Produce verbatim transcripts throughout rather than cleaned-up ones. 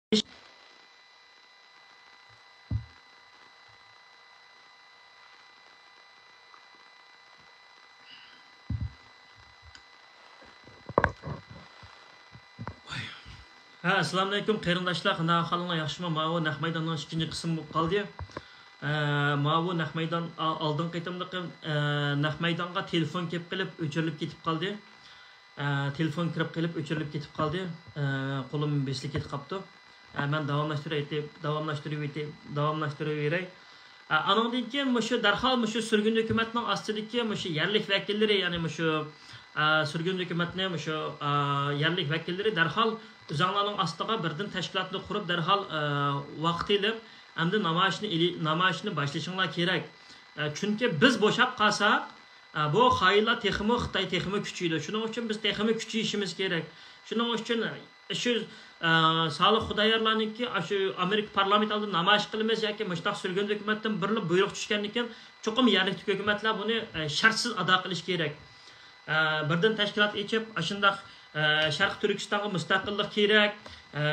ھە، ئەسسالامۇئەلەيكۇم قېرىنداشلار، قانداق ئەھۋالىڭلار، ياخشىمۇ؟ ماۋۇ نەق مەيداننىڭ ئىككىنچى قىسمى بولۇپ قالدى. ئە، ماۋۇ نەق مەيدان، ئا-، ئالدىنقى قېتىملىقى، ئە، نەق مەيدانغا تېلېفون كېلىپ قېلىپ ئۆچۈرۈلۈپ كېتىپ قالدى. ئە، تېلېفون كىرىپ قېلىپ ئۆچۈرۈلۈپ كېتىپ قالدى. ئە، قولۇم بېسىلىپ كېتىپ قاپتۇ. ئە، مەن داۋاملاشتۇرۇۋېتىپ، داۋاملاشتۇرۇۋېتىپ، داۋاملاشتۇرۇۋېرەي. ئە، ئانىڭدىن كېيىن مۇشۇ دەرھال مۇشۇ سۈرگۈن ھۆكۈمەتنىڭ ئاستىدىكى مۇشۇ يەرلىك ۋەكىللىرى، يەنى مۇشۇ، ئە، سۈرگۈن ھۆكۈمەتنى مۇشۇ، ئە، يەرلىك ۋەكىللىرى دەرھال ئۆزۈڭلارنىڭ ئاستىغا بىردىن تەشكىلاتنى قۇرۇپ، دەرھال، ئە، ۋاقىت ئېلىپ، ئەمدى نامايىشنى ئېلى-، نامايىشنى باشلىشىڭلار كېرەك. ئە، چۈنكى بىز بوشاپ قالساق، ئە، بۇ خائىنلار تېخىمۇ، خىتاي تېخىمۇ كۈچىيىدۇ. شۇنىڭ ئۈچۈن بىز تېخىمۇ كۈچىيىشىمىز كېرەك. شۇنىڭ ئۈچۈن شۇ، ئە، سالىھ خۇدايارلارنىڭكى ئاشۇ ئامېرىكا پارلامېنت ئالدىدا نامايىش قىلىمىز ياكى مۇشۇنداق سۈرگۈن ھۆكۈمەتتىن بىرلا بۇيرۇق چۈشكەندىن كېيىن، چوقۇم يەرلىك ھۆكۈمەتلەر بۇنى، ئە، شەرتسىز ئادا قىلىشى كېرەك. ئە، بىردىن تەشكىلات ئېچىپ، ئاشۇنداق، ئە، شەرقىي تۈركىستانغا مۇستەقىللىق كېرەك، ئە،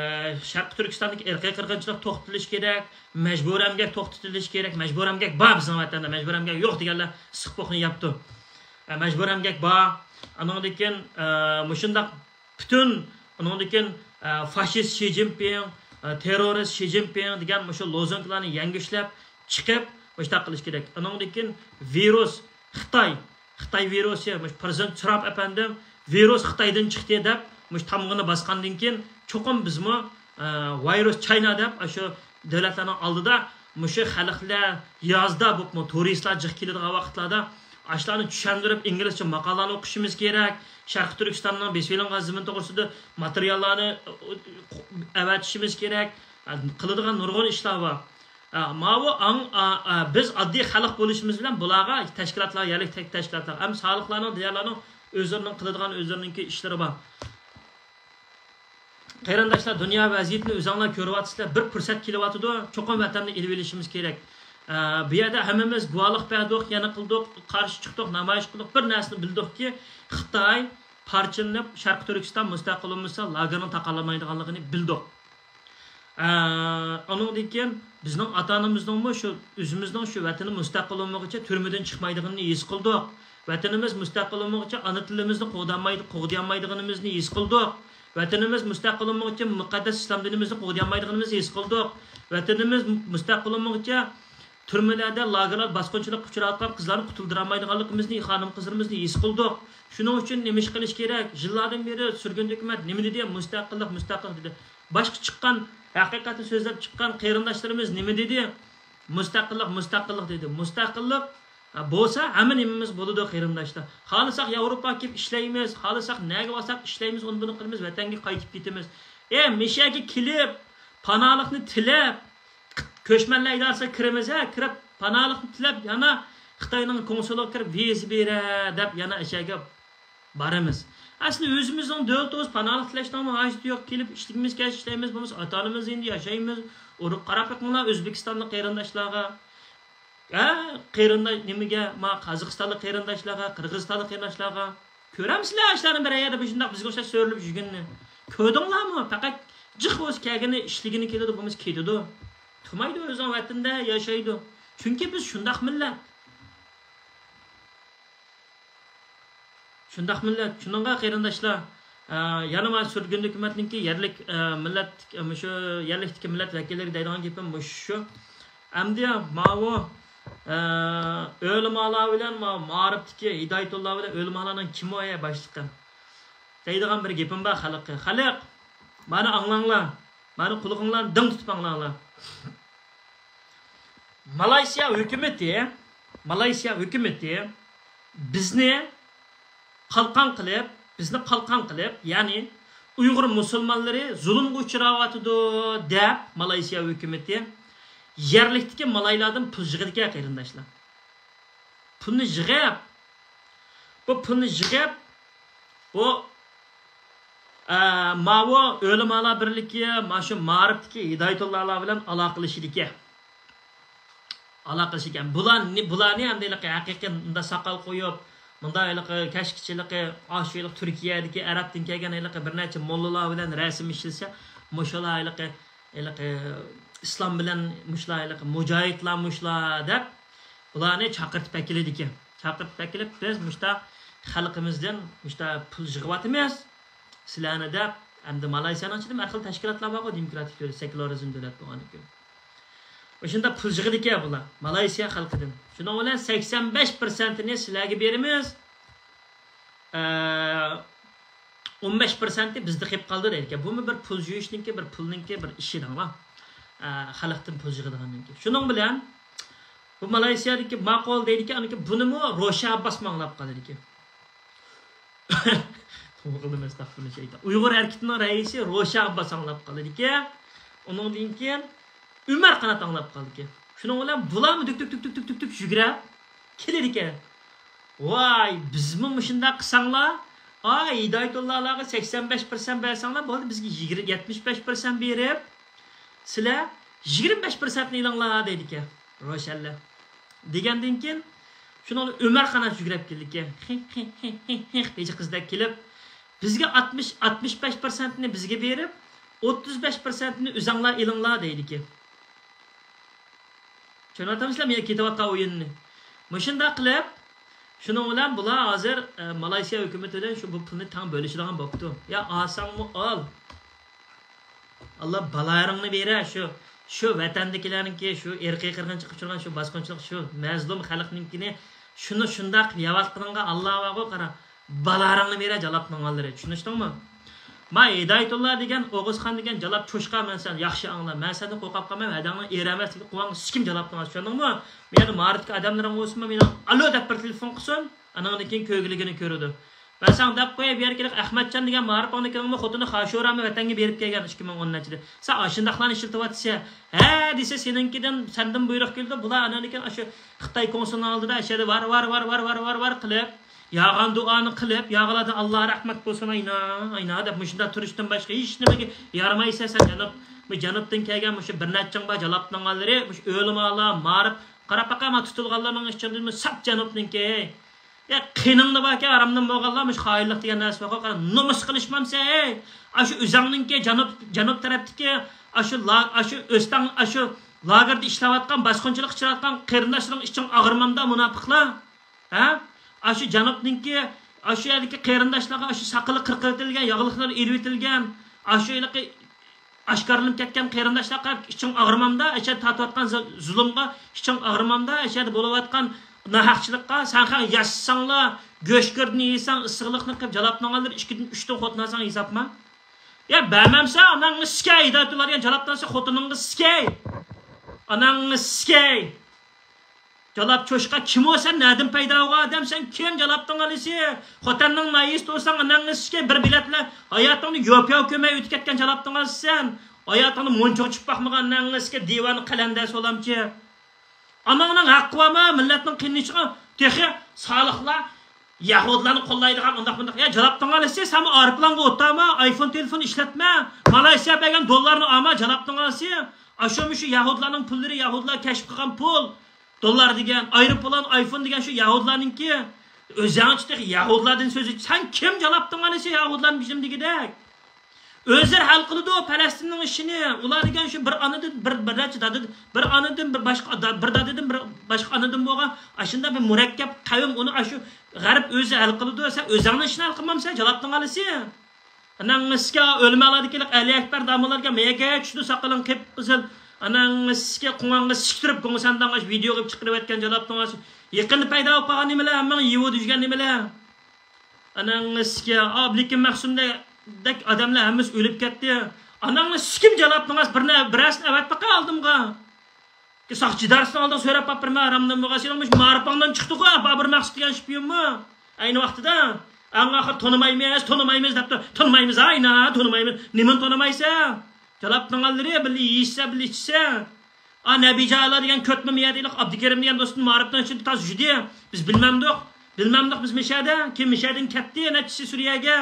شەرقىي تۈركىستاندىكى ئىرقىي قىرغىنچىلىق توختىتىلىشى كېرەك، مەجبۇرىي ئەمگەك توختىتىلىشى كېرەك، مەجبۇرىي ئەمگەك بار بىزنىڭ ۋەتەندە، مەجبۇرىي ئەمگەك يوق دېگەنلەر ئىسسىق پوقنى يەپتۇ. ئە، مەجبۇرىي ئەمگەك بار. ئانىڭدىن كېيىن، ئە، مۇشۇنداق پۈتۈن، ئۇنىڭدىن كېيىن، ئە، فاشىست شى جىنپىڭ، ئە، تېررورىست شى جىنپىڭ دېگەن مۇشۇ لوزۇنكىلارنى يەڭگۈشلەپ چىقىپ، مۇشۇنداق قىلىش كېرەك. ئۇنىڭدىن كېيىن ۋىرۇس، خىتاي، خىتاي ۋىرۇسى، مۇشۇ پىرېزىدېنت ترامپ ئەپەندىم ۋىرۇس خىتايدىن چىقتى دەپ، مۇشۇ تامغىنى باسقاندىن كېيىن، چوقۇم بىزمۇ، ئە، ۋايرۇس چاينا دەپ، ئاشۇ دۆلەتلەرنىڭ ئالدىدا مۇشۇ خەلقلەر يازدا بولۇپمۇ تۇرىستلار جىق كېلىدىغان ۋاقىتلاردا ئاشۇلارنى چۈشەندۈرۈپ، ئىنگلىزچە ماقالىلارنى ئوقۇشىمىز كېرەك. شەرقىي تۈركىستاننىڭ بېسىۋېلىنغان زېمىنى توغرىسىدا ماتېرىياللارنى ئەۋەتىشىمىز كېرەك. قىلىدىغان نۇرغۇن ئىشلار بار. ماۋۇ ئاڭ، بىز ئاددىي خەلق بولۇشىمىز بىلەن بۇلارغا تەشكىلاتلار، يەرلىك تەك-، تەشكىلاتلار، ئەمما سالىھلارنىڭ، دىيارلارنىڭ ئۆزلىرىنىڭ قىلىدىغان ئۆزلىرىنىڭكى ئىشلىرى بار. قېرىنداشلار، دۇنيا ۋەزىيىتىنى ئۆزۈڭلار كۆرۈۋاتىسىلەر. بىر پۇرسەت كېلىۋاتىدۇ، چوقۇم ۋەتەننى ئېلىۋېلىشىمىز كېرەك. ئە، بۇ يەردە ھەممىمىز گۇۋاھلىق بەردۇق، يەنە قىلدۇق، قارشى چىقتۇق، نامايىش قىلدۇق. بىر نەرسىنى بىلدۇقكى، خىتاي پارچىلىنىپ، شەرقىي تۈركىستان مۇستەقىل بولمىسا، لاگېرنى تاقالالمايدىغانلىقىنى بىلدۇق. ئە، ئۇنىڭدىن كېيىن بىزنىڭ ئاتا-ئانىمىزنىڭمۇ شۇ ئۆزىمىزنىڭ شۇ ۋەتىنى مۇستەقىل بولمىغۇچە تۈرمىدىن چىقمايدىغىنىنى ھېس قىلدۇق. ۋەتىنىمىز مۇستەقىل بولمىغۇچە ئانا تىلىمىزنى قوغدىيالمايدۇ-، قوغدىيالمايدىغىنىمىزنى ھېس قىلدۇق. ۋەتىنىمىز مۇستەقىل بولمىغۇچە مۇقەددەس ئىسلام دىنىمىزنى قوغدىيالمايدىغىنىمىزنى ھېس قىلدۇق. ۋەتىنىمىز مۇستەقىل بولمىغۇچە تۈرمىلەردە، لاگېرلاردا باسقۇنچىلىققا ئۇچراۋاتقان قىزلارنى قۇتۇلدۇرالمايدىغانلىقىمىزنى، خانىم-قىزلىرىمىزنى ھېس قىلدۇق. شۇنىڭ ئۈچۈن نېمە ئىش قىلىش كېرەك؟ يىللاردىن بېرى سۈرگۈندە ھۆكۈمەت نېمە دېدى؟ مۇستەقىللىق، مۇستەقىللىق دېدى. باشقا چىققان، ھەقىقەتنى سۆزلەپ چىققان قېرىنداشلىرىمىز نېمە دېدى؟ مۇستەقىللىق، مۇستەقىللىق دېدى. مۇستەقىللىق، ھە، بولسا ھەممە نېمىمىز بولىدۇ، قېرىنداشلار. خالىساق ياۋروپاغا كېلىپ ئىشلەيمىز، خالىساق نەگە بارساق ئىشلەيمىز، ئۇنى بۇنى قىلىمىز، ۋەتەنگە قايتىپ كېتىمىز. ئە، مۇشۇ يەرگە كېلىپ، پاناھلىقنى تىلەپ، كۆچمەنلەر ئىدارىسىگە كىرىمىز، ھە، كىرىپ پاناھلىقنى تىلەپ، يەنە خىتاينىڭ كونسۇلىغا كىرىپ ۋىزا بېرە دەپ يەنە ئەشەگە بارىمىز. ئەسلى ئۆزىمىزنىڭ دۆلىتىمىز، پاناھلىق تىلەشنىڭمۇ ھاجىتى يوق. كېلىپ ئىشلىگىمىز كەلسە ئىشلەيمىز، بولمىسا ئاتا-ئانىمىزنىڭ ئۆيىدە ياشايمىز. ئۇرۇق قاراپ بېقىڭلار ئۆزبېكىستانلىق قېرىنداشلارغا. ھە، قېرىنداش نېمىگە، ما قازاقىستانلىق قېرىنداشلارغا، قىرغىزىستانلىق قېرىنداشلارغا. كۆرەمسىلەر ئاشۇلارنى بىر يەردە مۇشۇنداق بىزگە ئوخشاش سۆرىلىپ يۈرگىنىنى؟ كۆردۈڭلارمۇ؟ پەقەت جىق بولسا كەلگىنى، ئىشلىگىنى كېلىدۇ، بولمىسا كېتىدۇ. تۇرمايدۇ، ئۆزىنىڭ ۋەتىنىدە ياشايدۇ. چۈنكى بىز شۇنداق مىللەت. شۇنداق مىللەت. شۇنىڭغا قېرىنداشلار، ئە، يەنە مانا سۈرگۈن ھۆكۈمەتنىڭكى يەرلىك، ئە، مىللەت، ئە، مۇشۇ يەرلىكتىكى مىللەت ۋەكىللىرىگە دەيدىغان گېپىم مۇشۇ شۇ. ئەمدى ماۋۇ، ئە، ئۆلىمالار بىلەن، ماۋۇ مائارىپتىكى ھىدايەتۇللا بىلەن ئۆلىمالارنىڭ كىمى ئۇ، ئەي باشلىقىم؟ دەيدىغان بىر گېپىم بار خەلققە. خەلق، مانا ئاڭلاڭلار. مانا قۇلىقىڭلارنى دىڭ تۇتۇپ ئاڭلاڭلار. مالايسىيا ھۆكۈمىتى، مالايسىيا ھۆكۈمىتى بىزنى قالقان قىلىپ، بىزنى قالقان قىلىپ، يەنى ئۇيغۇر مۇسۇلمانلىرى زۇلۇمغا ئۇچراۋاتىدۇ دەپ، مالايسىيا ھۆكۈمىتى يەرلىكتىكى مالايلاردىن پۇل يىغىدىكەن، قېرىنداشلار. پۇلنى يىغىپ، بۇ پۇلنى يىغىپ، بۇ، ئە، ماۋۇ ئۆلىمالار بىرلىكى، مانا شۇ مائارىپتىكى ھىدايەتۇللالار بىلەن ئالاقىلىشىدىكەن. ئالاقىلىشىدىكەن. بۇلار نى-، بۇلارنى ئەمدى ھېلىقى ھەقىقىي مۇنداق ساقال قويۇپ، مۇنداق ھېلىقى كەشكىچىلىكى، ئاشۇ ھېلىقى تۈركىيەدىكى ئەرەبتىن كەلگەن ھېلىقى بىر نەچچە موللىلار بىلەن رەسىم ئىشلىسە، مۇشۇلار ھېلىقى ھېلىقى ئىسلام بىلەن مۇشۇلار، ھېلىقى مۇجاھىدلار مۇشۇلار دەپ، بۇلارنى چاقىرتىپ ئەكېلىدىكەن. چاقىرتىپ ئەكېلىپ، بىز مۇشتا خەلقىمىزدىن مۇشتا پۇل يىغىۋاتىمىز، سىلەرنى دەپ، ئەمدى مالايسىيانىڭ ئىچىدە ھەر خىل تەشكىلاتلار بارغۇ، دېموكراتىك دۆلەت، سېكۇلارىزم دۆلەت بولغاندىكىن. مۇشۇنداق پۇل يىغىدىكەن بۇلار، مالايسىيا خەلقىدىن. شۇنىڭ بىلەن سەكسەن بەش پىرسەنتىنى سىلەرگە بېرىمىز، ئە، ئون بەش پىرسەنتى بىزدە قېلىپ قالدى دەيدىكەن. بۇمۇ بىر پۇل يۇيۇشنىڭكى، بىر پۇلنىڭكى بىر ئىشى دەڭلار. ئە، خەلقتىن پۇل يىغىدىغاندىن كېيىن. شۇنىڭ بىلەن بۇ مالايسىيادىكى ماقۇل دەيدىكەن، ئانىكى بۇنىمۇ روشا ئابباسمۇ ئاڭلاپ قالىدىكەن. توغرا قىلدىم، ئەستەغپۇرۇللا، شەيتان. ئۇيغۇر ھەرىكىتىنىڭ رەئىسى روشا ئابباس ئاڭلاپ قالىدىكەن. ئۇنىڭدىن كېيىن ئۆمەر قانات ئاڭلاپ قالىدىكەن. شۇنىڭ بىلەن بۇلارمۇ دۈك، دۈك، دۈك، دۈك، دۈك، دۈك يۈگۈرۈپ كېلىدىكەن. ۋاي، بىزمۇ مۇشۇنداق قىلساڭلار، ئاي، ھىدايەتۇللالارغا سەكسەن بەش پىرسەنت بەرسەڭلار، بولدى، بىزگە يىگىرمە، يەتمىش بەش پىرسەنت بېرىپ، سىلەر يىگىرمە بەش پىرسەنتنى ئېلىڭلار دەيدىكەن روشەنلەر. دېگەندىن كېيىن، شۇنىڭ ئۆمەر قانات يۈگۈرۈپ كېلىدىكەن. ھىھ، ھىھ، ھىھ، ھىھ، ھىھ، ھېجى قىزدەك كېلىپ، بىزگە ئاتمىش، ئاتمىش بەش پىرسەنتنى بىزگە بېرىپ، ئوتتۇز بەش پىرسەنتنى ئۆزەڭلار ئېلىڭلار دەيدىكەن. چۈشىنىۋاتامسىلەر مېنىڭ كېتىۋاتقان ئويۇننى؟ مۇشۇنداق قىلىپ، شۇنىڭ بىلەن بۇلار ھازىر، ئە، مالايسىيا ھۆكۈمىتى بىلەن شۇ بۇ پۇلنى تەڭ بۆلۈشىدىغان بوپتۇ. يا ئالساڭمۇ ئال. ئاللا بالايىڭنى بېرە، شۇ، شۇ ۋەتەندىكىلەرنىڭكى، شۇ ئىرقىي قىرغىنچىلىققا ئۇچرىغان شۇ باسقۇنچىلىق، شۇ مەزلۇم خەلقنىڭكىنى، شۇنى شۇنداق قىلىپ يەۋاتقىنىڭغا ئاللا بارغۇ، قارا، بالايىڭنى بېرە جالاپنىڭ ئاللىرى. چۈشىنىشتىڭمۇ؟ ما ھىدايەتۇللا دېگەن، ئوغۇزخان دېگەن جالاپ چوشقا، مەن سەن ياخشى ئاڭلا. مەن سەندىن قورقۇپ قالمايمەن، ھەدەڭنى ئېرەمەس دېگەن قۇۋاڭ سىكىم جالاپنىڭ ئاللىسى. چۈشەندىڭمۇ؟ مەن يەنە مائارىپتىكى ئادەملىرىڭ بولسىمۇ مېنىڭ ئالو دەپ بىر تېلېفون قىلسۇن. ئانىڭدىن كېيىن كۆرگۈلۈكىنى كۆرىدۇ. مەن ساڭا دەپ قوياي، بۇ يەرگە كېلىپ ئەخمەتجان دېگەن مائارىپ ئاڭلىكىنىڭمۇ خوتۇنى خاشورامۇ ۋەتەنگە بېرىپ كەلگەن ئىككى مىڭ ئون نەچچىدە. سەن ئاشۇنداقلارنى ئىشلىتىۋاتىسەن. ھە دېسە سېنىڭكىدىن، سەندىن بۇيرۇق كېلىدۇ. بۇلار ئانىڭدىن كېيىن ئاشۇ خىتاي كونسۇلىنىڭ ئالدىدا ئاشۇ يەردە ۋار، ۋار، ۋار قىلىپ، ياغان دۇئانى قىلىپ، ياغىلادا ئاللا رەھمەت بولسۇن ئاينا، ئاينا دەپ مۇشۇنداق تۇرۇشتىن باشقا ھېچ نېمىگە يارىمايسەن سەن جەنۇب. بۇ جەنۇبتىن كەلگەن مۇشۇ بىر نەچچىڭ بار جالاپنىڭ ئاللىرى، مۇشۇ ئۆلىمالار، مائارىپ، قاراپ باقاي، ما تۇتۇلغانلارنىڭ ئىچىدىمۇ ساپ جەنۇبنىڭكى. يا قېنىڭدا باركەن، ھارامدىن بولغانلار، مۇشۇ خائىنلىق دېگەن نەرسە بارغۇ، قارا، نومۇس قىلىشمامسەن، ھەي؟ ئاشۇ ئۆزەڭنىڭكى جەنۇب، جەنۇب تەرەپتىكى، ئاشۇ لا-، ئاشۇ ئۆستەڭ، ئاشۇ لاگېردا ئىشلەۋاتقان، باسقۇنچىلىق ئىچىرىۋاتقان قېرىنداشلىرىڭ ئىچىڭ ئاغرىمامدا، مۇناپىقلار؟ ھە؟ ئاشۇ جەنۇبنىڭكى، ئاشۇ يەردىكى قېرىنداشلارغا ئاشۇ ساقىلى قىرقىۋېتىلگەن، ياغلىقلىرى ئېرىۋېتىلگەن، ئاشۇ ھېلىقى ئاشكارىلىنىپ كەتكەن قېرىنداشلار قاراپ، ئىچىڭ ئاغرىمامدا، ئەشەدە تارتىۋاتقان زۇ-، زۇلۇمغا ئىچىڭ ئاغرىمامدا، ئەشەدە بولۇۋاتقان ناھەقچىلىققا؟ سەن خەق ياشىساڭلا، گۆش گۆردىنى يېسەڭ، ئىسسىقلىقنى قىپ، جالاپنىڭ ئاللىرى ئىككىدىن، ئۈچتىن خوتۇن ئالساڭ ھېسابما؟ يا بەرمەمسە، ئاناڭنى سىكەي، ھىدايەتۇللا دېگەن جالاپنى ئالسا خوتۇنۇڭنى سىكەي. ئاناڭنى سىكەي. جالاپ چوشقا كىم ئۇ؟ سەن نەدىن پەيدا بولغان ئادەم؟ سەن كىم؟ جالاپنىڭ ئالىسى. خوتەننىڭ ناھىيىسى تۇرساڭ، ئاناڭنى سىكەي، بىر بېلەت بىلەن ھاياتىڭنى يوپياۋ كۆرمەي ئۆتۈپ كەتكەن جالاپنىڭ ئالىسى سەن. ھاياتىڭنى مۇنچىغا چۈشۈپ باقمىغان ئاناڭنى سىكەي، دىۋانە قەلەندەر سولامچى. ئاناڭنىڭ ھەققى بارما؟ مىللەتنىڭ قېنىنى ئىچىدىغان تېخى سالىھلار يەھۇدىيلارنى قوللايدىغان ئۇنداق مۇنداق. يا جالاپنىڭ ئالىسى، سەنمۇ ئايروپىلانغا ئولتۇرما، ئايفون تېلېفون ئىشلەتمە، مالايسىيا بەرگەن دوللارنى ئالما، جالاپنىڭ ئالىسى. ئاشۇ مۇشۇ يەھۇدىيلارنىڭ پۇللىرى، يەھۇدىيلار كەشىپ قىلغان پۇل. دوللار دېگەن، ئايروپىلان، ئايفون دېگەن شۇ يەھۇدىيلارنىڭكى. ئۆزۈڭچە تېخى يەھۇدىيلاردىن سۆز ئېچىپ، سەن كىم جالاپنىڭ ئالىسى يەھۇدىيلارنى بىزىم دېگۈدەك؟ ئۆزلىرى ھەل قىلىدۇ پەلەستىننىڭ ئىشىنى. ئۇلار دېگەن شۇ بىر ئانىدىن، بىر، بىر نەچچە دادىدىن، بىر ئانىدىن، بىر باشقا دا-، بىر دادىدىن، بىر باشقا ئانىدىن بولغان ئاشۇنداق بىر مۇرەككەپ قەۋم، ئۇنى ئاشۇ غەرب ئۆزى ھەل قىلىدۇ. سەن ئۆزۈڭنىڭ ئىشىنى ھەل قىلمامسەن، جالاپنىڭ ئالىسى. ئاناڭنى سىكە، ئۆلىمالار دېگەنلىك ئەلى ئەكبەر داموللارغا مەيەگە چۈشتى، ساقىلىڭ قىپقىزىل. ئاناڭنى سىكە، قوڭاڭغا سىكتۈرۈپ، گوڭسەنداڭ ئاشۇ ۋىدېئو قىلىپ چىقىرىۋەتكەن جالاپنىڭ ئالىسى. يېقىندا پەيدا بولۇپ قالغان نېمىلەر، ھەممىڭ يېۋۇ دۈشكەن نېمىلەر. ئاناڭنى سىكە، ئابلىكىم مەخسۇمدەك ئادەملەر ھەممىسى ئۆلۈپ كەتتى. ئاناڭنى سىكىم جالاپنىڭ ئالىسى، بىر نە-، بىرەرسىنى ئەۋەت باقا ئالدىمغا. ساقچى ئىدارىسىنىڭ ئالدىغا سۆرەپ باقىپ بېرىمەن، ھارامدىن بولغان سېنىڭ مۇشۇ مائارىپىڭدىن چىقتىغۇ، بابۇر مەخسۇت دېگەن شپىيونمۇ؟ ئەينى ۋاقتىدا ئەڭ ئاخىر تونۇمايمىز، تونۇمايمىز دەپتۇ. تونۇمايمىز، ئاينا، تونۇمايمىز. نېمىنى تونۇمايسەن؟ جالاپنىڭ ئاللىرى، بىللە يېيىشسە، بىللە ئىچسە. ئا، نەبىجالا دېگەن كۆتمە مىيەدە ئابدۇكېرىم دېگەن دوستۇم مائارىپنىڭ ئىچىدە تاس يۈدى. بىز بىلمەمدۇق. بىلمەمدۇق بىز مىشەدە. كېيىن مىشەدىن كەتتى، نەچچىسى سۈرىيەگە.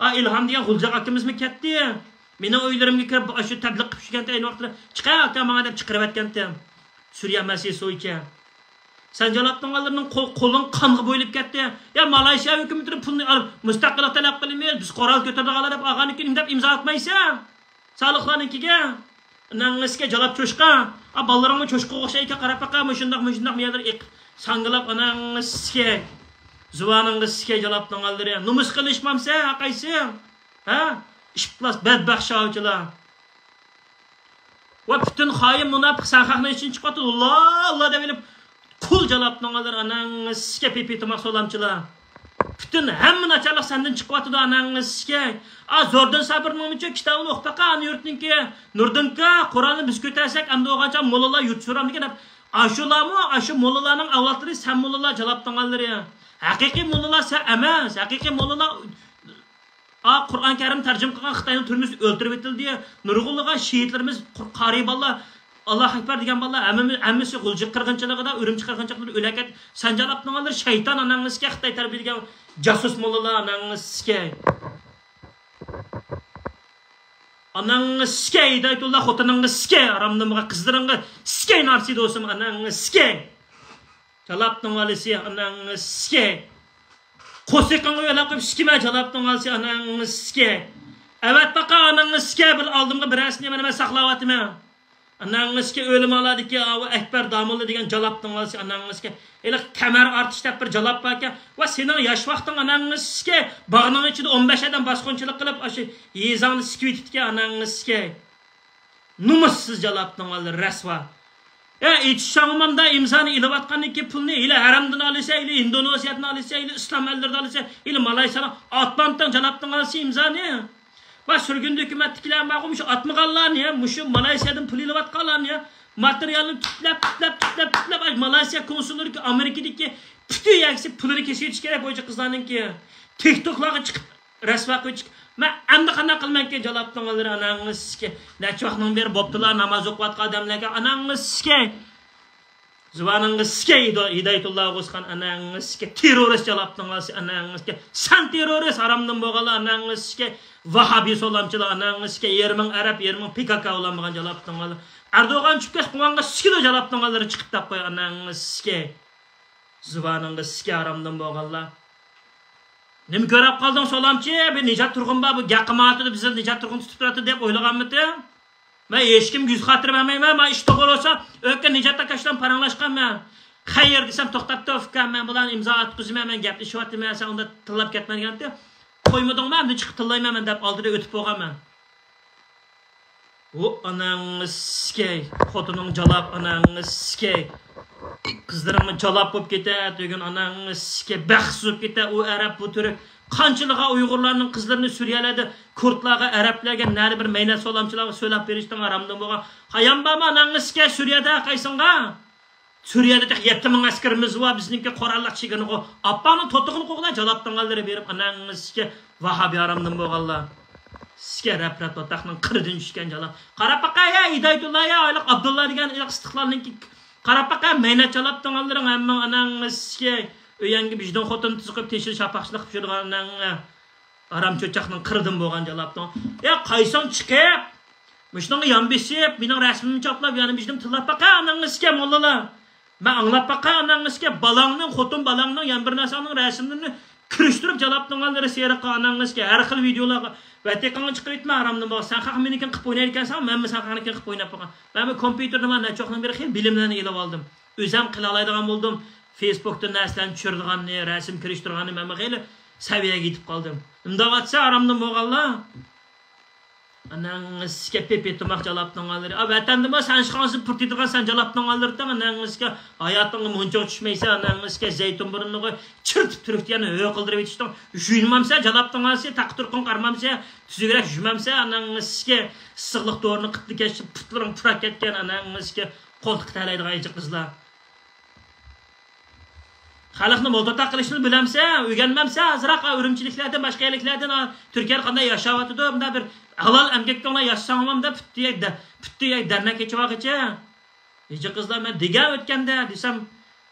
ئا، ئىلھام دېگەن غۇلجاق ئاكىمىزمۇ كەتتى. مېنىڭ ئۆيلىرىمگە كىرىپ، ئاشۇ تەبلىغ قىلىپ يۈرگەنتى ئەينى ۋاقىتتا، «چىقە ئاكا ماڭا» دەپ چىقىرىۋەتكەنتى. سۈرىيە مەسىھى سويكە. سەن جالاپنىڭ ئاللىرىنىڭ قول-، قولۇڭ قانغا بويىلىپ كەتتى. يا مالايشىيا ھۆكۈمىتىنى پۇلنى ئال، مۇستەقىللىق تەلەپ قىلىمىز، بىز قورال كۆتۈرىدىغانلار دەپ ئالغاندىن كېيىن نېمە دەپ ئىمزا ئاتمايسەن؟ سالىھلارنىڭكىگە. ئاناڭ ئىسكەي جالاپ چوشقا. ئا، بالىلىرىڭمۇ چوشقىغا ئوخشايدىكەن، قاراپ باقا، مۇشۇنداق، مۇشۇنداق مۇيەلىرى ئېقىپ، ساڭگىلاپ، ئاناڭ ئىسكەي. زۇۋانىڭغا ئىسكەي جالاپنىڭ ئالدىرى. نومۇس قىلىشمامسەن، ھە قايسى؟ ھە؟ ئىپلاس، بەدبەخت شاۋچىلار. ۋە پۈتۈن خائىن مۇناپىق سەن خەقنىڭ ئىچىدىن چىقىۋاتىدۇ. ئاللا، ئاللا دەپ ئېلىپ، قۇل جالاپنىڭ ئالدىرى، ئاناڭ ئىسكەي پىپى تۇماق سولامچىلار. پۈتۈن ھەممە ناچارلىق سەندىن چىقىۋاتىدۇ، ئاناڭ ئىسكەي. ئا، زوردۇن سابىرنىڭمۇچۇ كىتابىنى ئوقۇپ باقا، ئانا يۇرتنىڭكى. نۇردىنكا، قۇرئاننى بىز كۆتەرسەك، ئەمدى بولغانچە موللىلار يۇرت سورامدىكەن دەپ. ئاشۇلارمۇ، ئاشۇ موللىلارنىڭ ئەۋلادلىرى، سەن موللىلار جالاپنىڭ ئالدىرى. ھەقىقىي موللىلار سەن ئەمەس، ھەقىقىي موللىلار ئا، قۇرئان كەرىم تەرجىمە قىلغان خىتاينىڭ تۈرمىسىدە ئۆلتۈرۈۋېتىلدى. نۇرغۇنلىغان شېھىتلىرىمىز، قۇر-، قارىي بالىلار، ئاللاھۇ ئەكبەر دېگەن بالىلار ھەممىمىز، ھەممىسى غۇلجا قىرغىنچىلىقىدا، ئۈرۈمچى قىرغىنچىلىقىدا ئۆلەكەت. سەن جالاپنىڭ ئالدىرى شەيتان ئاناڭنى سىكە، خىتاي تەربىيەلىگەن جاسۇس موللىلار ئاناڭنى سىكە. ئاناڭنى سىكە، ھىدايەتۇللا خوتۇنۇڭنى سىكە، ھارامدىن بولغان قىزلىرىڭنى سىكە، نارسىدوسۇم ئاناڭنى سىكە. جالاپنىڭ ئالىسى ئاناڭنى سىكەي. قورسىقىڭغا ئۆلەپ قويۇپ سىكىمە، جالاپنىڭ ئالىسى ئاناڭنى سىكەي. ئەۋەت باقا ئاناڭنى سىكەي، بىر ئالدىمغا بىرەرسىنى مانا مەن ساقلاۋاتىمەن. ئاناڭنى سىكەي، ئۆلىماڭلار دېدىكى ئاۋۇ ئەكبەر داموللا دېگەن جالاپنىڭ ئالىسى ئاناڭنى سىكەي. ھېلىقى قەمەر ئارتىش دەپ بىر جالاپ باركەن. ۋە سېنىڭ ياش ۋاقتىڭ ئاناڭنى سىكەي. باغنىڭ ئىچىدە ئون بەش ئادەم باسقۇنچىلىق قىلىپ، ئاشۇ يېزاڭنى سىكىۋېتىپتىكەن ئاناڭنى سىكەي. نومۇسسىز جالاپنىڭ ئالدى رەسۋا. ئە، ئېچىشاڭمامدا ئىمزانى ئېلىۋاتقاندىن كېيىن پۇلنى ھېلى ھەرەمدىن ئالىسەن، ھېلى ئىندونېزىيەدىن ئالىسەن، ھېلى ئىسلام ئەللىرىدىن ئالىسەن، ھېلى مالايسىيادىن ئاتمامتىڭ جالاپنىڭ ئالىسى ئىمزانى. ۋە سۈرگۈندە ھۆكۈمەتتىكىلەر بارغۇ، مۇشۇ ئاتمىغانلارنى، مۇشۇ مالايسىيادىن پۇل ئېلىۋاتقانلارنى، ماتېرىيالنى تۈپلەپ، تۈپلەپ، تۈپلەپ، تۈپلەپ، ئاي، مالايسىيا كونسۇللىرىدىكى ئامېرىكىدىكى پۈتۈن يەكىسى پۇلىنى كېسىۋېتىش كېرەك بويىچە قىزلارنىڭكى. تىك توكلارغا چىقىپ رەسۋا قىلىۋېتىش. مەن ئەمدى قانداق قىلىمەنكىن جالاپنىڭ ئالدىرى ئاناڭنى سىكەي. نەچچە ۋاقىتنىڭ بېرى بوپتۇلا ناماز ئوقۇۋاتقان ئادەملەرگە ئاناڭنى سىكەي. زۇۋانىڭغا سىكەي، ھىدايەتۇللا ئوغۇزخان ئاناڭنى سىكەي. تېررورىست جالاپنىڭ ئالىسى ئاناڭنى سىكەي. سەن تېررورىست، ھارامدىن بولغانلار ئاناڭنى سىكەي. ۋاھابىي سولامچىلار ئاناڭنى سىكەي. يېرىمىڭ ئەرەب، يېرىمىڭ پى كاكا بولالمىغان جالاپنىڭ ئالدى. ئەردوغان چۈشۈپ كەتسە قوڭغا سىكىدۇ جالاپنىڭ ئالدىرى چىقىپ دەپ قوي ئاناڭنى سىكەي. زۇۋانىڭغا سىكە ھارامدىن بولغانلار. نېمە كۆرۈپ قالدىڭ سولامچى؟ بىر نىجات تۇرغۇن بار، بۇ گەپ قىلمايۋاتىدۇ، بىزنى نىجات تۇرغۇن تۇتۇپ تۇراتتى دەپ ئويلىغانمىدىڭ؟ مەن ھېچكىمگە يۈز خاتىرە بەرمەيمەن، مانا ئىش توغرا بولسا، ئۆكە نىجات ئاكا بىلەن پاراڭلاشقانمەن. خەير دېسەم، توختاپ تۇر ئۇكام، مەن بۇلارنى ئىمزا ئاتقۇزىمەن، مەن گەپلىشىۋاتىمەن، سەن ئۇنداق تىللاپ كەتمە دېگەنتى. قويمىدىڭمۇ، ئەمدى چىقىپ تىللايمەن مەن دەپ ئالدىدا ئۆتۈپ بولغانمەن. ۋۇ ئاناڭنى سىكەي، خوتۇنۇڭ جالاپ ئاناڭنى سىكەي. قىزلىرىڭمۇ جالاپ بولۇپ كېتە، تۈگۈن ئاناڭنى سىكەي، بەختسىز بولۇپ كېتە، ئۇ ئەرەب، بۇ تۈرك. قانچىلىغا ئۇيغۇرلارنىڭ قىزلىرىنى سۈرىيەلەردە كۇردلارغا، ئەرەبلەرگە، نەدە بىر مەينەت سولامچىلارغا سۆلەپ بېرىشتىن ھارامدىن بولغان. ھايام بارمۇ ئاناڭنى سىكەي سۈرىيەدە قايسىڭغا؟ سۈرىيەدە تېخى يەتتە مىڭ ئەسكىرىمىز بار، بىزنىڭكى قوراللىق چېگرىنى قوغ-، ئاپپاڭنىڭ توتىغىنى قوغلا، جالاپتىڭ ئالدىرى بېرىپ، ئاناڭنىڭكى ۋاھابىي ھارامدىن بولغانلار. سىكە رەپ-رەپ دوتاقنىڭ قىرىدىن چۈشكەن جالاپ. قاراپ باقاي، يا ھىدايەتۇللا، يا ئايلىق ئابدۇللا دېگەن ئىستىقلالنىڭكى. قاراپ باقاي، مەينەت جالاپتىڭ ئالدىرىڭ ھەممىڭ ئاناڭنىڭكى. ئۆيەڭگە بىژدىن خوتۇن تۇزۇپ قويۇپ، تېشىدا شاپاقچىلىق قىلىپ يۈرىدىغان ئاناڭنىڭ. ھارام چۆچەكنىڭ قىرىدىن بولغان جالاپتىڭ. يا قايسىڭ چىقىپ، مۇشۇنىڭغا يان بېسىپ، مېنىڭ رەسىمىمنى چاپلاپ، يەنە بىژدىن تىللاپ باقاي ئاناڭنىڭكى موللىلار. مەن ئاڭلاپ باقاي ئاناڭنىڭكى بالامنىڭ، خوتۇن بالامنىڭ، يەنە بىر نەرسەڭنىڭ رەسىملىرىنى كىرىشتۈرۈپ جالاپتىڭ ئالدىرى سېرىققا ئاناڭنىڭكى ھەر خىل ۋىدىيولارغا ۋەتىقىڭغا چىقىرىۋېتىمەن ھارامدىن بولغان. سەن خەق مېنىڭكىنى قىلىپ ئوينايدىكەنسەن، مەنمۇ سەن خەقنىڭكىنى قىلىپ ئويناپ باققان. مەنمۇ كومپيۇتېردا مانا نەچچە ۋاقىتنىڭ بېرى خېلى بىلىملەرنى ئېلىۋالدىم. ئۆزەم قىلالايدىغان بولدۇم. فېيسبۇكتا نەرسىلەرنى چۈشۈرىدىغاننى، رەسىم كىرىشتۈرىدىغاننى مەنمۇ خېلى سەۋىيەگە يېتىپ قالدىم. ئۇنداق ئاتسا ھارامدىن بولغانلار. ئاناڭ سىكەپ پېپى تۇماق جالاپنىڭ ئالدىرى. ئا، ۋەتەندىمۇ سەن ئىشقالسا پۇرتىيدىغان سەن جالاپنىڭ ئالدىرىتىڭ. ئاناڭ سىكە ھاياتىڭغا مۇنچىغا چۈشمەيسەن. ئاناڭ سىكە زەيتۇن بۇرنىغا چىرتىپ تۈرۈكتە يەنە ھۆ قىلدۇرۇۋېتىشتىڭ. ژۇينىمامسەن جالاپنىڭ ئالدىسى، تاقا تۇرقۇڭ قارىمامسەن، تۈزۈكرەك ژۇمامسەن. ئاناڭ سىكە ئىسسىقلىق دورىنى قىپتىكەن، پۇتلىرىڭ پۇراپ كەتكەن. ئاناڭ سىكە قولتۇق تەلەيدىغان ئىچى قىزلار. خەلقنى مولتاق قىلىشنى بىلەمسەن؟ ئۆگەنمەمسەن؟ ئازراق ئۈرۈمچىلىكلەردىن، باشقا يەرلىكلەردىن، تۈركىيەدە قانداق ياشاۋاتىدۇ؟ مۇنداق بىر ھالال ئەمگەكتە ئوڭاي ياشىساڭلامدا پۈتتى يەك دە-، پۈتتى يەك دەرنەك ئېچىۋالغىچە. ھىجى قىزلار، مەن دېگەن ئۆتكەندە دېسەم،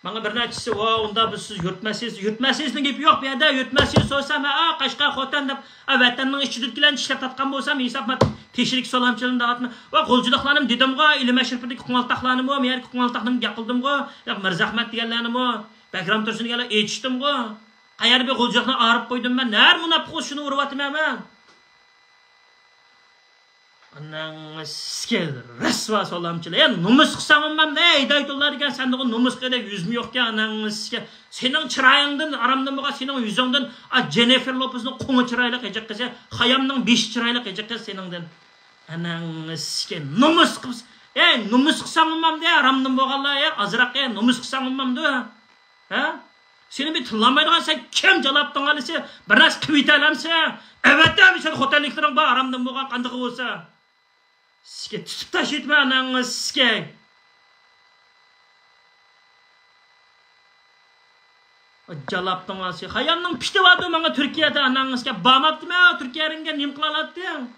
ماڭا بىر نەچچىسى، ۋا، ئۇنداق بىز سىز يۈرتمەسسىز، يۈرتمەسسىزنىڭ گېپى يوق بۇ يەردە، يۈرتمەسسىز سورىسام، ھە، قەشقەر خوتەن دەپ، ئا، ۋەتەننىڭ ئىچىدىكىلەرنى چىشلەپ تارتقان بولسام، ھېساب مەن تېشىلىك سولامچىلىرىنى دەۋاتىمەن. ۋە غۇلجىلىقلارنىمۇ دېدىمغۇ، ئىلىم ئەشرىپىدىكى قوڭالتاقلارنىمۇ، مەيەردىكى قوڭالتاقنىمۇ گەپ قىلدىمغۇ، ياق مىرزەخمەت دېگەنلەرنىمۇ، بەكرەم تۇرسۇن دېگەنلەر ئېچىشتىمغۇ. قەيەردە بىر غۇلجىلىقنى ئايرىپ قويدۇم مەن؟ نەر مۇناپىق شۇنى ئۇرۇۋاتىمەن مەن. ئاناڭ سىكە رەسۋا سالامچىلار. يا نومۇس قىلساڭ ئۇمام دە، ھىدايەتۇللا دېگەن سەندىغۇ نومۇس قىلىدەك يۈزمۇ يوقكەن، ئاناڭ سىكە. سېنىڭ چىرايىڭدىن، ئارامدىن بولغان سېنىڭ يۈزۈڭدىن، ئا، جېنىفېر لوپېزنىڭ قوڭى چىرايلىق ھېجىق قىلسا، خايامنىڭ بېشى چىرايلىق ھېجىق قىلسا سېنىڭدىن. ئاناڭ سىكە نومۇس قىلسا. ئەي، نومۇس قىلساڭ ئۇمام دە، ھارامدىن بولغانلار، ئەي، ئازراق، ئەي، نومۇس قىلساڭ ئۇمامدۇ؟ ھە؟ سېنى بىر تىللانمايدىغان سەن كىم جالاپتىڭ ئالىسى؟ بىر نەرسە قىلىۋېتەلەمسەن؟ ئەۋەتتە، سەن خوتەنلىكلىرىڭ بار، ھارامدىن بولغان قاندىقى بولسا. سىكە تۇتۇپ تاشلىۋېتىمەن ئاناڭنى سىكەي. جالاپتىڭ ئالىسى. خايامنىڭ پىتى بارىدۇ ماڭا تۈركىيەدە ئاناڭنى سىكەپ. بارماپتىمەن تۈركىيەگە، نېمە قىلالاتتىڭ؟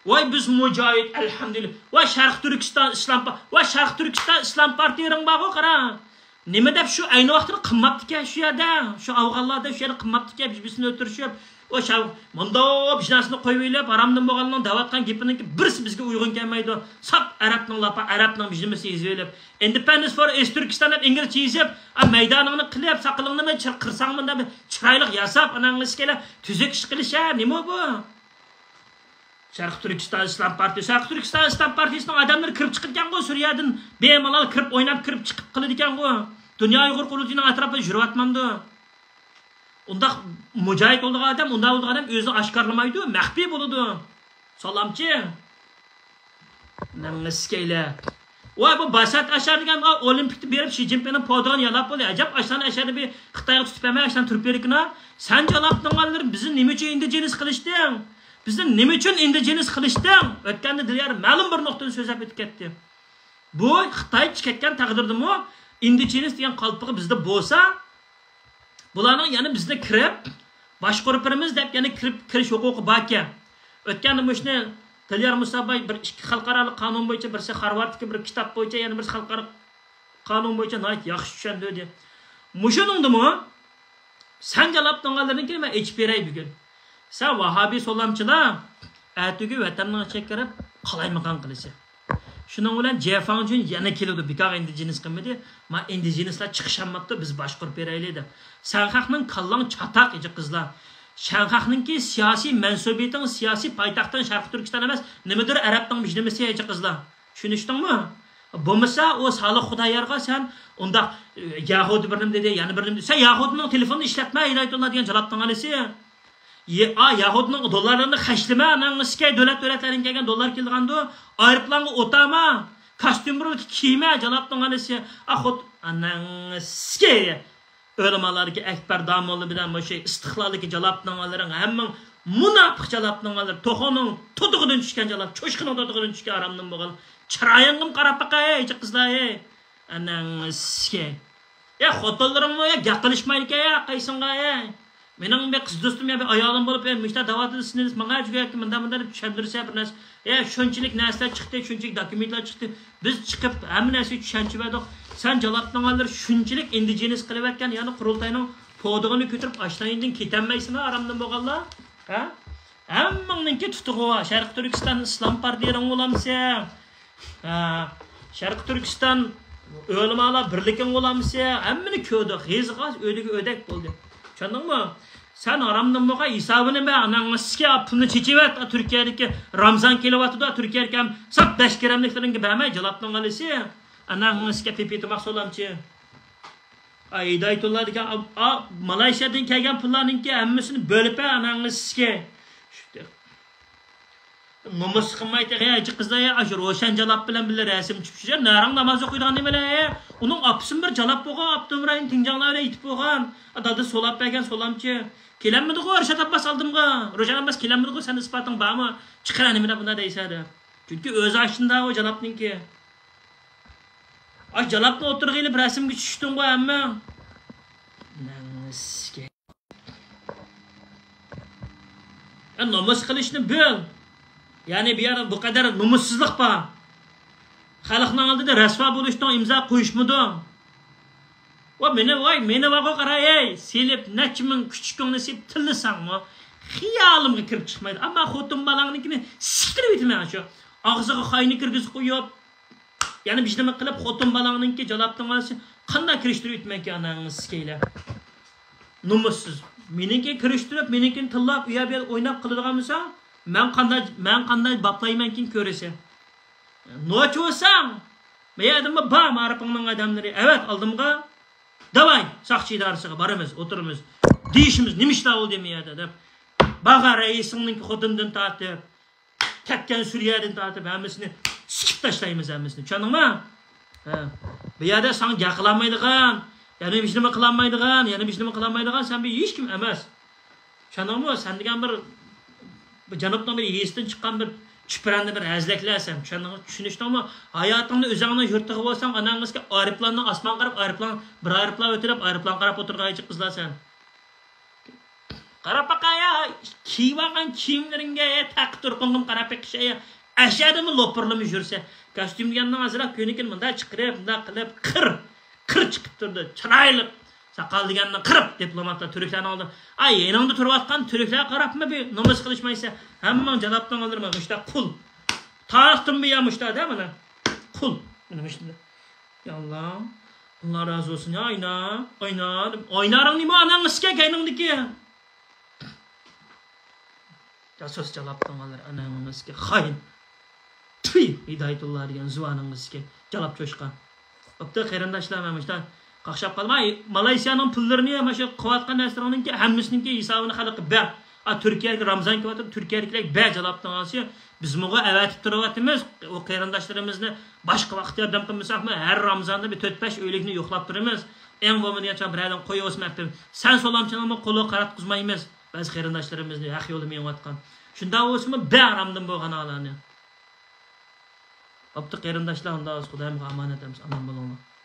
ۋاي بىز مۇجاھىد، ئەلھەمدۇلىللا. ۋاي شەرقىي تۈركىستان ئىسلام پا-، ۋاي شەرقىي تۈركىستان ئىسلام پارتىيىرىڭ بارغۇ، قارا. نېمە دەپ شۇ ئەينى ۋاقىتتا قىلماپتىكەن شۇ يەردە؟ شۇ ئافغانلاردا شۇ يەردە قىلماپتىكەن، بىر-بىرسىنى ئۆلتۈرۈشۈپ. ئۇ شا-، مۇنداق بىر نەرسىنى قويۇۋېلىپ، ھارامدىن بولغاننىڭ دەۋاتقان گېپىنىڭكى بىرسى بىزگە ئۇيغۇن كەلمەيدۇ. ساپ ئەرەبنىڭ لاپا، ئەرەبنىڭ بىر نېمىسى يېزىۋېلىپ، ئىندىپېندېنس فور ئىست تۈركىستان دەپ ئىنگلىزچە يېزىپ، ئا، مەيدانىڭنى قىلىپ، ساقىلىڭنى بىر چىر-، قىرساڭمۇ بىر چىرايلىق ياساپ، ئاناڭنى ئىشكەلە تۈزۈك ئىش قىلىش، ھە، نېمە بۇ؟ شەرقىي تۈركىستان ئىسلام پارتىيىسى، شەرقىي تۈركىستان ئىسلام پارتىيىسىنىڭ ئادەملىرى كىرىپ چىقىدىكەنغۇ سۈرىيەدىن، بىمالال كىرىپ ئويناپ كىرىپ چىقىپ قىلىدىكەنغۇ. دۇنيا ئۇيغۇر قۇرۇلتىيىنىڭ ئەتراپىدا يۈرۈۋاتمامدۇ؟ ئۇنداق مۇجاھىد بولىدىغان ئادەم، ئۇنداق بولىدىغان ئادەم ئۆزىنى ئاشكارىلىمايدۇ، مەخپىي بولىدۇ. سالامچى. نەڭ ئىسكەيلە. ۋاي، بۇ باشات ئاشار دېگەن، ئا، ئولىمپىكتا بېرىپ شى جىنپىڭنىڭ پودىغىنى يالاپ بولدى. ئەجەب، ئاشلارنى ئەشەدە بىر خىتايغا تۇتۇپ بەرمەي، ئاشلارنى تۇرۇپ بېرىكىنا. سەن جالاپتىڭغانلىرى بىزنى نېمە ئۈچۈن ئىندىجېنىس قىلىشتىڭ؟ بىزنى نېمە ئۈچۈن ئىندىجېنىس قىلىشتىڭ؟ ئۆتكەندە دىليار مەلۇم بىر نۇقتىنى سۆزلەپ ئۆتۈپ كەتتى. بۇ خىتاي كەتكەن تەقدىردىمۇ ئىندىجېنىس دېگەن قالپىقى بىزدە بولسا، بۇلارنىڭ يەنە بىزنى كىرىپ، باشقۇرۇپ بېرىمىز دەپ يەنە كىرىپ، كىرىش ھوقۇقى باركەن. ئۆتكەندە مۇشۇنى دىليار مۇساباي بىر ئىككى خەلقئارالىق قانۇن بويىچە، بىرسى خارۋاردتىكى بىر كىتاب بويىچە، يەنە بىرسى خەلقئارا قانۇن بويىچە ناھايىتى ياخشى چۈشەندۈردى. مۇشۇنىڭدىمۇ سەن جالاپتىڭغانلىرىنىڭكىنى مەن ئېچىپ بېرەي بۈگۈن. سەن ۋاھابىي سولامچىلار ئەتىگۈ ۋەتەننىڭ ئىچىگە كىرىپ قالايمىقان قىلىسەن. شۇنىڭ بىلەن جيەفاڭجۈن يەنە كېلىدۇ، بىكارغا ئىندىجېنىس قىلمىدى. ما ئىندىجېنىسلار چىقىشالماپتۇ، بىز باشقۇرۇپ بېرەيلى دەپ. سەن خەقنىڭ كاللاڭ چاتاق، ئىجى قىزلار. سەن خەقنىڭكى سىياسىي مەنسۇبىيىتىڭ، سىياسىي پايتەختىڭ شەرقىي تۈركىستان ئەمەس، نېمىدۇر ئەرەبنىڭ بىر نېمىسى، ئىجى قىزلار. چۈشىنىشتىڭمۇ؟ بولمىسا ئۇ سالىھ خۇدايارغا سەن ئۇنداق، ئە، يەھۇدىي بىر نېمە دېدى، يەنە بىر نېمە دېدى. سەن يەھۇدىينىڭ تېلېفونىنى ئىشلەتمە، ھىدايەتۇللا دېگەن جالاپتىڭ ئالىسى. يە-، ئا، يەھۇدنىڭ دوللارلىرىنى خەجلىمە، ئاناڭ ئىسكەي دۆلەت دۆلەتلەردىن كەلگەن دوللار كېلىدىغاندۇ، ئايروپىلانغا ئولتۇرما، كاستيۇم بىر كىيمە، جالاپنىڭ ئالىسى. ئا، خود، ئاناڭ ئىسكەي. ئۆلىمالاردىكى ئەكبەر داموللا بىلەن مۇشۇ ئىستىقلالدىكى جالاپنىڭ ئالىرىڭ، ھەممىڭ مۇناپىق جالاپنىڭ ئالىرى، توخۇنىڭ تۇتۇقىدىن چۈشكەن جالاپ، چوشقىنىڭ تۇتۇقىدىن چۈشكەن ھارامدىن بولغان. چىرايىڭغىمۇ قاراپ باقاي، ھېجى قىزلار، ھەي. ئاناڭ ئىسكەي. يا خوتۇنلىرىڭمۇ يا گەپ قىلىشمايدىكەن يا قايسىڭغا يا. مېنىڭ بىر قىز دوستۇم يا بىر ئايالىم بولۇپ، يا مۇشتا داۋاتىدا سىنىدىس ماڭا جۈگەككە مۇنداق مۇنداق دەپ چۈشەندۈرسە بىر نەرسە. يا شۇنچىلىك نەرسىلەر چىقتى، شۇنچىلىك دوكۇمېنتلار چىقتى. بىز چىقىپ ھەممە نەرسىگە چۈشەنچە بەردۇق. سەن جالاپنىڭ ئالىرى شۇنچىلىك ئىندىجېنىس قىلىۋەتكەن، يەنى قۇرۇلتاينىڭ پودىغىنى كۆتۈرۈپ ئاشتانىدىن كېتەلمەيسىنا، ھارامدىن بولغانلار. ھە؟ ھەممىڭنىڭكى تۇتۇقى بار. شەرقىي تۈركىستان ئىسلام پارتىيىرىڭ بولامسەن؟ ھە، شەرقىي تۈركىستان ئۆلىمالار بىرلىكىڭ بولامسى؟ ھەممىنى كۆردۇق. غىزىغاز ئۆدىگە ئۆدەك بولدى. چۈشەندىڭمۇ؟ سەن ھارامدىن بولغان ھېسابىنى بەر، ئاناڭ ئىسكە پۇلنى چېچىۋەت. تۈركىيەدىكى رامزان كېلىۋاتىدۇ، تۈركىيەدىكى ھەم ساپ بەش گىرەملىكلىرىڭگە بەرمەي، جالاپنىڭ ئالىسى. ئاناڭ ئىسكە پىپى تۇماق سولامچى. ئاي، ھىدايەتۇللا دېگەن، ئا، ئا، مالايشىيادىن كەلگەن پۇللارنىڭكى ھەممىسىنى بۆلۈپ بەر، ئاناڭ ئىسكە. نومۇس قىلماي تېخى ھەجى قىزلار، ئاشۇ روشەن جالاپ بىلەن بىللە رەسىم چۈشۈرۈشۈپ، نەرىڭ ناماز ئوقۇيدىغان نېمىلەر؟ ئۇنىڭ ئاپىسىمۇ بىر جالاپ بولغان، ئاپتونوم رايون تىڭجاڭلار بىلەن يېتىپ بولغان. دادا سولاپ بەرگەن سولامچى. كېلەلمىدىغۇ رىشات ئابباس ئالدىمغا. رىشات ئابباس كېلەلمىدىغۇ، سەن ئىسپاتىڭ بارمۇ؟ چىقىرە نېمە دەپ بۇنداق دەيسەن دەپ. چۈنكى ئۆزى ئاشۇنداق ئۇ جالاپنىڭكى. ئاشۇ جالاپنى ئوتتۇرىغا ئېلىپ رەسىمگە چۈشتۈڭغۇ ھەممە. نەمسىكە. يا، نومۇس قىلىشنى بىل. يەنى بۇ يەردە بۇ قەدەر نومۇسسىزلىق بار. خەلقنىڭ ئالدىدا رەسۋا بولۇشتىن ئىمزا قويۇشمىدىڭ. ۋا مېنى، ۋاي، مېنى ۋاغا قاراي، ئەي، سېلىپ نەچچە مىڭ كۈچۈكۈڭنى سېلىپ تىللىساڭمۇ، خىيالىمغا كىرىپ چىقمايدۇ. ئەمما خوتۇن بالاڭنىڭكىنى سىكىرىۋېتىمەن شۇ. ئاغزىغا خاينى كىرگۈزۈپ قويۇپ، يەنە بىر نېمە قىلىپ، خوتۇن بالاڭنىڭكى جالاپتىڭ ئالسا، قانداق كىرىشتۈرۈۋېتىمەنكى ئاناڭنى سىكەيلەپ؟ نومۇسسىز. مېنىڭكىنى كىرىشتۈرۈپ، مېنىڭكىنى تىللاپ، ئۇ يەر بۇ يەر ئويناپ قىلىدىغان بولساڭ، مەن قانداق، مەن قانداق باپلايمەنكىن كۆرىسەن. نوچى بولساڭ، بۇ يەردىمۇ بار مائارىپىڭنىڭ ئادەملىرى. ئەۋەت ئالدىمغا. داۋاي، ساقچى ئىدارىسىغا بارىمىز، ئولتۇرىمىز. دېيىشىمىز، نېمە ئىشلار بولدى بۇ يەردە دەپ. بارغان رەئىسىڭنىڭكى خوتۇنىدىن تارتىپ، كەتكەن سۈرىيەدىن تارتىپ ھەممىسىنى سىكىپ تاشلايمىز ھەممىسىنى. چۈشەندىڭمۇ؟ ھە. بۇ يەردە ساڭا گەپ قىلالمايدىغان، يەنە ھېچنېمە قىلالمايدىغان، يەنە ھېچنېمە قىلالمايدىغان سەن بىر ھېچكىم ئەمەس. چۈشەندىڭمۇ؟ سەن دېگەن بىر، بىر جەنۇبنىڭ بىر يېزىسىدىن چىققان بىر چۈپرەندە بىر ھەزلەكلەرسەن. چۈشەندىڭمۇ؟ چۈشىنىشتىڭمۇ؟ ھاياتىڭنى ئۆزۈڭنىڭ يۇرتىغا بولساڭ، ئاناڭ ئىسكە ئايروپىلاننىڭ ئاسمانغا قاراپ، ئايروپىلان، بىر ئايروپىلان ئۆتۈپ، ئايروپىلانغا قاراپ ئولتۇرغان ئىچى قىزلار سەن. قاراپ باقايا، كىيىۋالغان كىيىملىرىڭگە، تەقى تۇرقۇڭغىمۇ قاراپ بېقىشايا. ئەشەدىمۇ لوپۇرلىمۇ يۈرسە. كاستيۇم دېگەننىڭ ئازراق كۆينىكىنى مۇنداق چىقىرىپ، مۇنداق قىلىپ، قىر، قىر چىقىپ تۇرىدۇ. چىرايلىق. ساقال دېگەننى قىرىپ، دىپلوماتلار تۈركلەرنىڭ ئالدىدا. ئاي، يېنىڭدا تۇرۇۋاتقان تۈركلەرگە قاراپمۇ بىر نومۇس قىلىشمايسەن؟ ھەممىڭ جالاپتىڭ ئالدىرىما مۇشتا قۇل. تارىختىن بۇيان مۇشتا دە مانا. قۇل. مانا مۇشتا. يا ئاللا. ئاللا رازى بولسۇن يا ئاينا. ئاينا. ئاينارىڭ نېمە ئاناڭ ئىسكە كەينىڭدىكى؟ جاسۇس جالاپتىڭلار ئاناڭىڭىزگە خائىن. تۈي، ھىدايەتۇللا دېگەن زۇۋانىڭىز ئىكەن، جالاپ چوشقان. بوپتۇ، قېرىنداشلار، مەن مۇشتا قاقشاپ قالماي، مالايسىيانىڭ پۇللىرىنى، مانا شۇ قىلىۋاتقان نەرسىلىرىنىڭكى ھەممىسىنىڭكى ھېسابىنى خەلققە بەر. ئا، تۈركىيەگە رامزان كېلىۋاتىدۇ، تۈركىيەدىكىلەرگە بەر، جالاپتىڭلار. بىزمۇغۇ ئەۋەتىپ تۇرۇۋاتىمىز، ئۇ قېرىنداشلىرىمىزنى باشقا ۋاقىت ياردەم قىلمىساقمۇ، ھەر رامزاندا بىر تۆت-بەش ئۆيلۈكنى يوقلاپ تۇرىمىز. ئەڭ بولمىدى ياچان بىرەرلەرنى قويۇۋالسىمۇ ئەپتىم. سەن سولامچىنىڭمۇ قولىغا قاراتقۇزمايمىز. بەزى قېرىنداشلىرىمىزنى ھەق يولدا مېڭىۋاتقان. شۇنداق بولسىمۇ بەر ھارامدىن بولغان ئالارنى. بوپتۇ قېرىنداشلار، ئۇنداق بولسا خۇدايىمغا ئامانەت ئەمىسە، ئامان بولۇڭلار.